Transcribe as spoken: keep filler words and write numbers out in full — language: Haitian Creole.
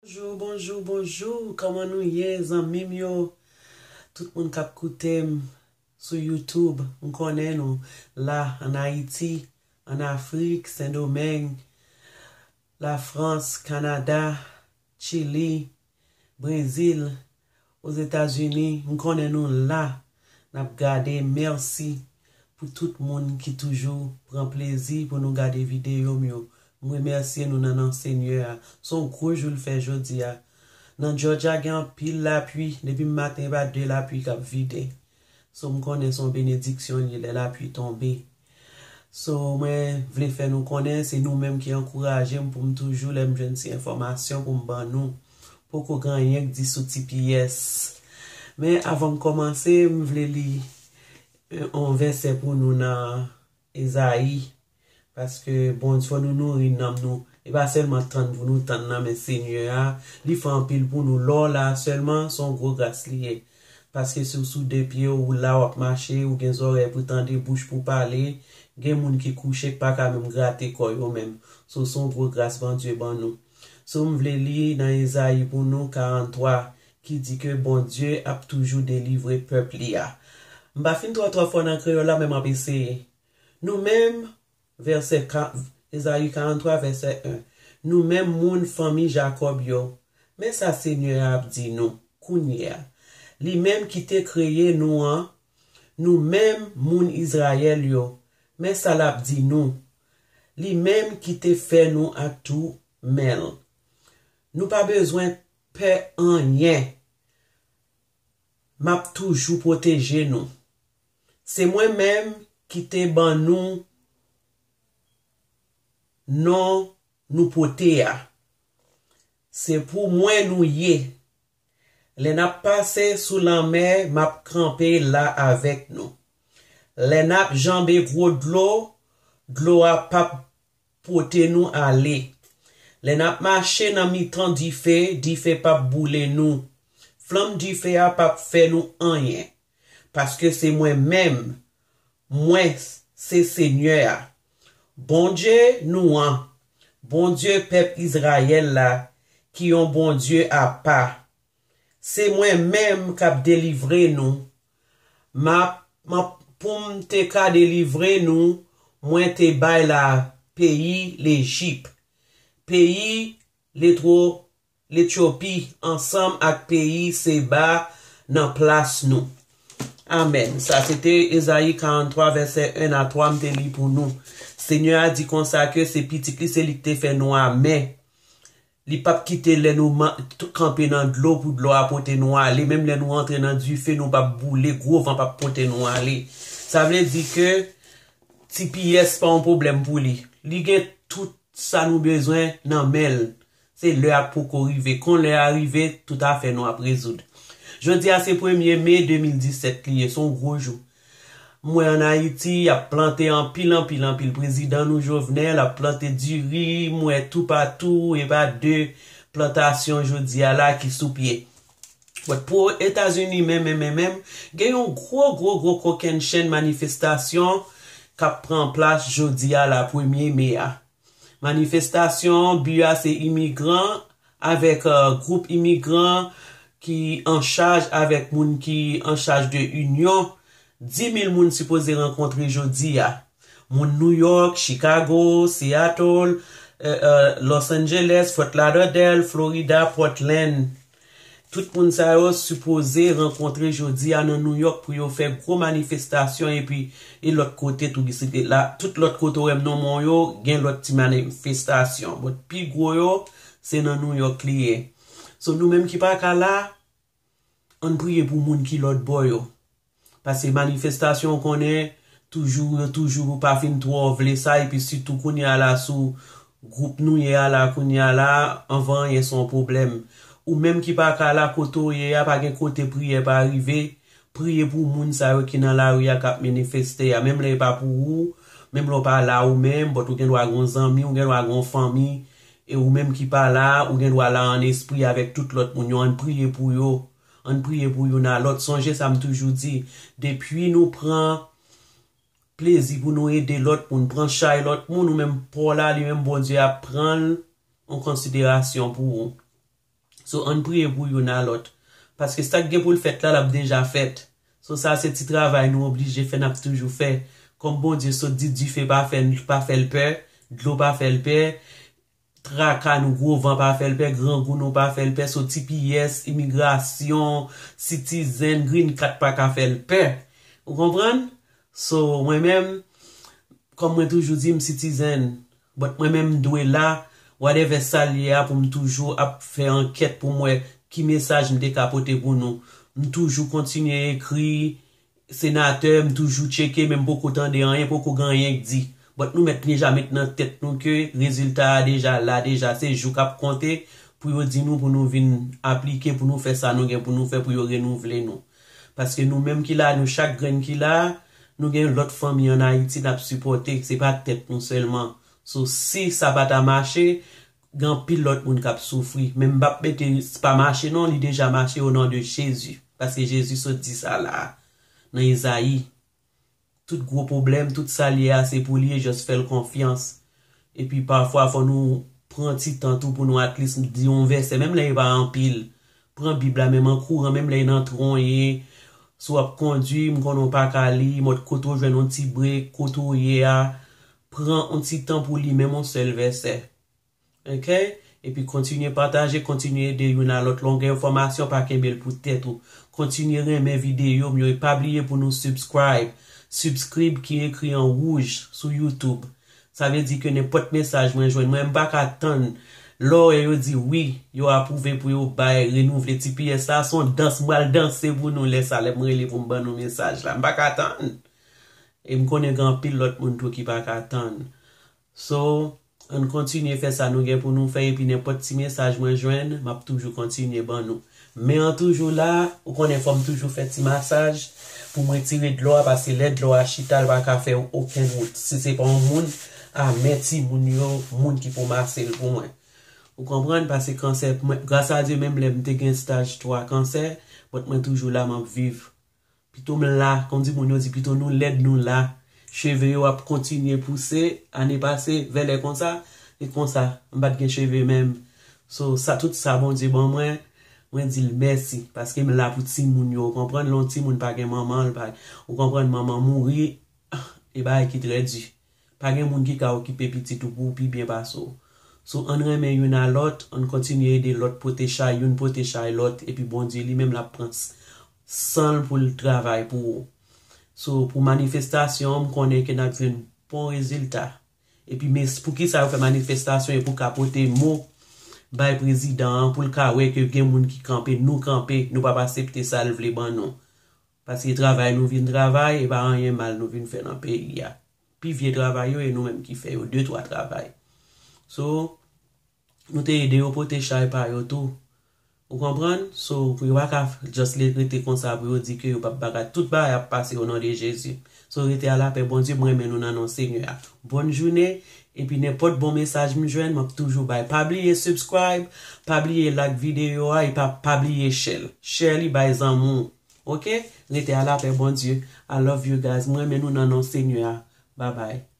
Bonjou, bonjou, bonjou. Kòman nou ye, zanmi m yo? Tout moun k ap koute m sou YouTube, m konnen nou la, ann Ayiti, ann Afrik, Sendomeng, Lafrans, Kanada, Chili, Brezil, Ozetazini. M konnen nou la, n ap gade. Mèsi pou tout moun ki toujou pran plezi pou nou gade videyo m yo. M remèsye nou nan non Senyè a. Se yon gwo jou l fè jodi a. Nan Georgia gen anpil lapli. Depi maten e pa de lapli k ap vide. So, m konnen se yon benediksyon li lè lapli tonbe. So, mwen vle fè nou konnen se nou menm ki ankouraje m pou m toujou lè m jwenn ti enfòmasyon pou m ban nou. Poko gen anyen k di sou T P S. Men avan m kòmanse, m vle li yon vèsè pou nou nan Ezayi. Paske Bondye, fò nou nouri nanm nou. E pa sèlman tann pou nou tann nan men Senyè a. Li fè anpil pou nou. Lè w la sèlman, se yon gwo gras li ye. Paske si w sou de pye w, ou la w ap mache, ou gen zòrèy pou tande, bouch pou pale, gen moun ki kouche k pa ka menm grate kò yo menm. So, se yon gwo gras Bondye ban nou. So, m vle li nan Ezayi pou nou, karant twa, ki di ke Bondye ap toujou delivre pèp li a. M pa fin twò twò fò nan kreyòl la, men m ap eseye. Nou menm, vèsè ka-, Ezayi karant twa, vèsè en. Nou menm moun fanmi Jakòb yo, men sa Senyè a ap di nou kounye a. Li menm ki te kreye nou an, nou menm moun Izrayèl yo, men sa l ap di nou. Li menm ki te fè nou ak tou men l. Nou pa bezwen pè anyen. M ap toujou pwoteje nou. Se mwen menm ki te ban nou non nou pote a. Se pou mwen nou ye. Lè n ap pase sou lanmè, m ap kanpe la avèk nou. Lè n ap janbe gwo dlo, dlo a p ap pote nou ale. Lè n ap mache nan mitan dife, dife p ap boule nou. Flanm dife a p ap fè nou anyen. Paske se mwen menm, mwen se Senyè a, Bondye nou an, Bondye pèp Izrayèl la, ki yon Bondye apa. Se mwen menm k ap delivre nou. M ap, m ap, pou m te ka delivre nou, mwen te bay la peyi Lejip, peyi Letwo-, Letyopi, ansanm ak peyi Seba nan plas nou. Amèn. Sa se te Ezayi karant twa, vèsè en a twa, m te li pou nou. Senyè a di konsa ke se pitit li, se li ki te fè nou a men. Li p ap kite lè nou ma-, t-, kanpe nan dlo pou dlo a pote nou ale. Menm lè nou antre nan dife, nou p ap boule, gwo van p ap pote nou ale. Sa vle di ke T P S pa yon pwoblèm pou li. Li gen tout sa nou bezwen nan men l. Se lè a k poko rive. Kon lè a rive, tout afè nou ap rezoud. Jodi a se premye me de mil disèt li ye, se yon gwo jou. M wè ann Ayiti, y ap plante anpil, anpil, anpil. Prezidan nou, Jovenel, ap plante diri, m wè toupatou, e pa de plantasyon jodi a la ki sou pye. But pou Etazini menm, menm, menm, menm, gen yon gwo, gwo, gwo kokennchenn manifestasyon k ap pran plas jodi a la, premye me a. Manifestasyon, bi a se imigran, avèk, euh, gwoup imigran ki an chaj, avèk moun ki an chaj de inyon. Dis mil moun sipoze rankontre jodi a. Moun New York, Chicago, Seattle, euh, euh, Los Angeles, Fort Lauderdale, Florida, Portland. Tout moun sa yo sipoze rankontre jodi a nan New York pou yo fè gwo manifestasyon epi e lòt kote tou, se la, tout lòt kote w wè m nonmen w yo, gen lòt ti manifestasyon. But pi gwo yo, se nan New York li ye. So nou menm ki pa ka la, ann priye pou moun ki lòt bò yo. Paske manifestasyon, w konnen, toujou, yo toujou pa fin twò vle sa, epi sitou kounye a la sou gwoup nou ye a la, kounye a la, anvan anyen se yon pwoblèm. Ou menm ki pa ka la kote w ye a, pa gen kote priyè pa rive, priye pou moun sa yo ki nan lari a k ap manifeste a. Menm lè e pa pou ou, menm lè w pa la ou menm, but ou gen dwa gen yon zanmi, ou gen dwa gen yon fanmi, e ou menm ki pa la, ou gen dwa la an espri avèk tout lòt moun yo, ann priye pou yo. Ann priye pou youn a lòt. Sonje sa m toujou di, depi nou pran plezi pou nou ede lòt moun, pran chay lòt moun, ou menm pa w la, li menm Bondye ap pran l an konsiderasyon pou ou. So, ann priye pou youn a lòt. Paske sa k gen pou l fèt la, l ap deja fèt. So, sa se ti travay nou oblije fè, n ap toujou fè. Kòm Bondye sot di, dife pa fè, pa fè l pè, dlo pa fè l pè, traka nou, gwo van pa fè l pè, grangou nou pa fè l pè, so T P S, imigrasyon, citizen, green card pa ka fè l pè. Ou konprann? So, mwen menm, kòm mwen toujou di, m citizen, but mwen menm m dwe la, whatever sa l ye a, pou m toujou ap fè ankèt pou m wè ki mesaj m te ka pote pou nou. M toujou kontinye ekri senatè, m toujou tcheke, men m poko tande anyen, poko gen anyen k di. But nou mèt deja met nan tèt nou ke rezilta a deja la, deja se jou k ap konte pou yo di nou pou nou vin aplike, pou nou fè sa nou gen pou nou fè, pou yo renouvle nou. Paske nou menm ki la, nou chak grenn ki la, nou gen lòt fanmi ann Ayiti n ap sipòte, se pa tèt nou sèlman. So, si sa pa ta mache, gen anpil lòt moun k ap soufri. Men m p ap mete pa mache non, li deja mache o non de Jezi. Paske Jezi sot di sa la, nan Ezayi. Tout gwo pwoblèm, tout sa l ye a, se pou li, just fè l konfyans. Epi pafwa, fò nou pran ti tan tou pou nou at least di yon vèsè, menm lè e pa anpil. Pran Bib la, menm an kouran, menm lè e nan tren w ye, si w ap kondwi, m konnen w pa ka li, mòd kote w jwenn yon ti brek, kote w ye a, pran yon ti tan pou li menm yon sèl vèsè. Ok? Epi kontinye pataje, kontinye ede youn a lòt. Lè w gen enfòmasyon, pa kenbe l pou tèt ou. Kontinye renmen videyo m yo. E pa bliye pou nou subscribe. Subscribe ki ekri an wouj sou YouTube. Sa vle di ke nenpòt mesaj mwen jwenn, mwen m pa ka tann lè w wè yo di wi, yo apwouve pou yo bay, renouvle T P S la. Se yon dans m pral danse pou nou lè sa, lè m rele pou m ban nou mesaj la. M pa ka tann. E m konnen gen anpil lòt moun tou ki pa ka tann. So, ann kontinye fè sa nou gen pou nou fè, epi nenpòt ti mesaj mwen jwenn, m ap toujou kontinye ban nou. Men an toujou la, ou konnen fò m toujou fè ti masaj pou m retire dlo a, paske lè dlo a chita, l pa ka fè okenn wout. Si se pa yon moun a men timoun yo, moun ki pou mase l pou mwen. Ou konprann? Paske kansè, mwen, gras a Dye, menm lè m te gen staj twa kansè, but mwen toujou la, m ap viv. Pito m la, kòm di moun yo di, pito nou lèd, nou la. Cheve yo ap kontinye pouse. Ane pase, vèlè konsa, e konsa, m pa t gen cheve menm. So, sa, tout sa Bondye ban mwen, mwen di l mèsi. Paske m la pou timoun yo, ou konprann? Lè yon timoun pa gen manman, l pa, ou konprann, manman mouri, e bagay ki trè di. Pa gen moun ki ka okipe pitit ou pou ou pi byen pase w. So, ann renmen youn a lòt, ann kontinye ede lòt pote chay, youn pote chay lòt, epi Bondye li menm l ap pran s-, san l pou l travay pou ou. So, pou manifestasyon an, m konnen ke n ap jwenn bon rezilta. Epi, men poukisa yo fè manifestasyon e pou ka pote mo bay prezidan an, pou l ka wè ke gen moun ki kanpe, nou kanpe, nou p ap aksepte sa l vle ban nou. Paske travay nou vin travay, e pa anyen mal nou vin fè nan peyi a. Pi vye travay yo, e nou menm ki fè yo, de, twa travay. So, nou te ede yo pote chay pa yo tou. Ou konprann? So, pou yo pa ka just le rete konsa pou yo di ke yo p ap bagay. Tout bagay ap pase o non de Jezi. So, rete a lapè Bondye, m renmen nou nan non Senyè a. Bòn jounen, epi nenpòt bon mesaj m jwenn, m ap toujou bay. Pa bliye subscribe, pa bliye like videyo a, e pa, pa bliye share l. Share li bay zanmi w. Ok? Rete a lapè Bondye. I love you guys. M renmen nou nan non Senyè a. Bye bye.